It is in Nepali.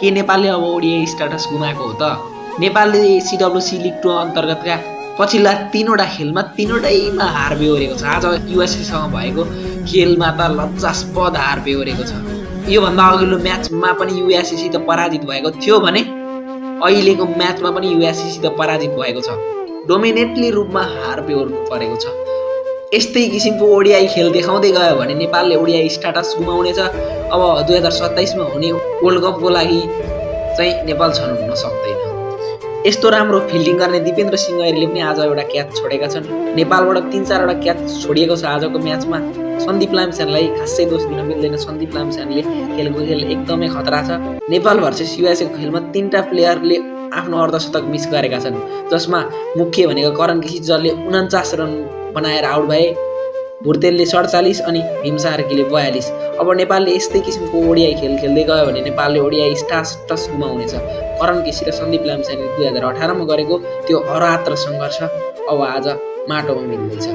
के नेपालले अब ओडिआई स्ट्याटस गुमाएको हो त? नेपालले CWC लिग 2 अन्तर्गतका पछिल्ला 3वटा खेलमा 3वटैमा हार बेहोरेको छ। आज युएसएसँग भएको खेलमा त लज्जास्पद हार बेहोरेको छ। योभन्दा अघिल्लो म्याचमा पनि युएसएसित पराजित भएको थियो भने अहिलेको म्याचमा पनि युएसएसित पराजित भएको छ। डोमिनेटली रूपमा हार बेहोर्नु परेको छ। यस्तै किसिमको ओडिआई खेल देखाउँदै गयो भने नेपालले ओडिआई स्ट्याटस गुमाउनेछ। अब 2027 मा हुने वर्ल्ड कपको लागि चाहिँ नेपाल छनौट हुन सक्दैन। यस्तो राम्रो फिल्डिङ गर्ने दिपेन्द्र सिंह ऐरीले पनि आज एउटा क्याच छोडेका छन्। नेपालबाट 3-4 वटा क्याच छोडिएको छ आजको म्याचमा। सन्दीप लामिछानेलाई खासै दोष दिन मिल्दैन। सन्दीप लामिछानेले खेलेको खेल एकदमै खतरा छ। नेपाल भर्सेस युएसए को खेलमा 3टा प्लेयरले आफ्नो अर्धशतक मिस गरेका छन्, जसमा मुख्य भनेको करण केसी जसले 49 रन बनाएर आउट भए, भुर्तेलले 47 अनि भीम सार्कीले 42। अब नेपालले यस्तै किसिमको ओडिआई खेल खेल्दै गयो भने नेपालले ओडिआई स्ट्याटस गुमाउनेछ। करण केसी र सन्दीप लामिछानेले 2018 मा गरेको त्यो अरात्र सङ्घर्ष अब आज माटोमा मिल्दैछ।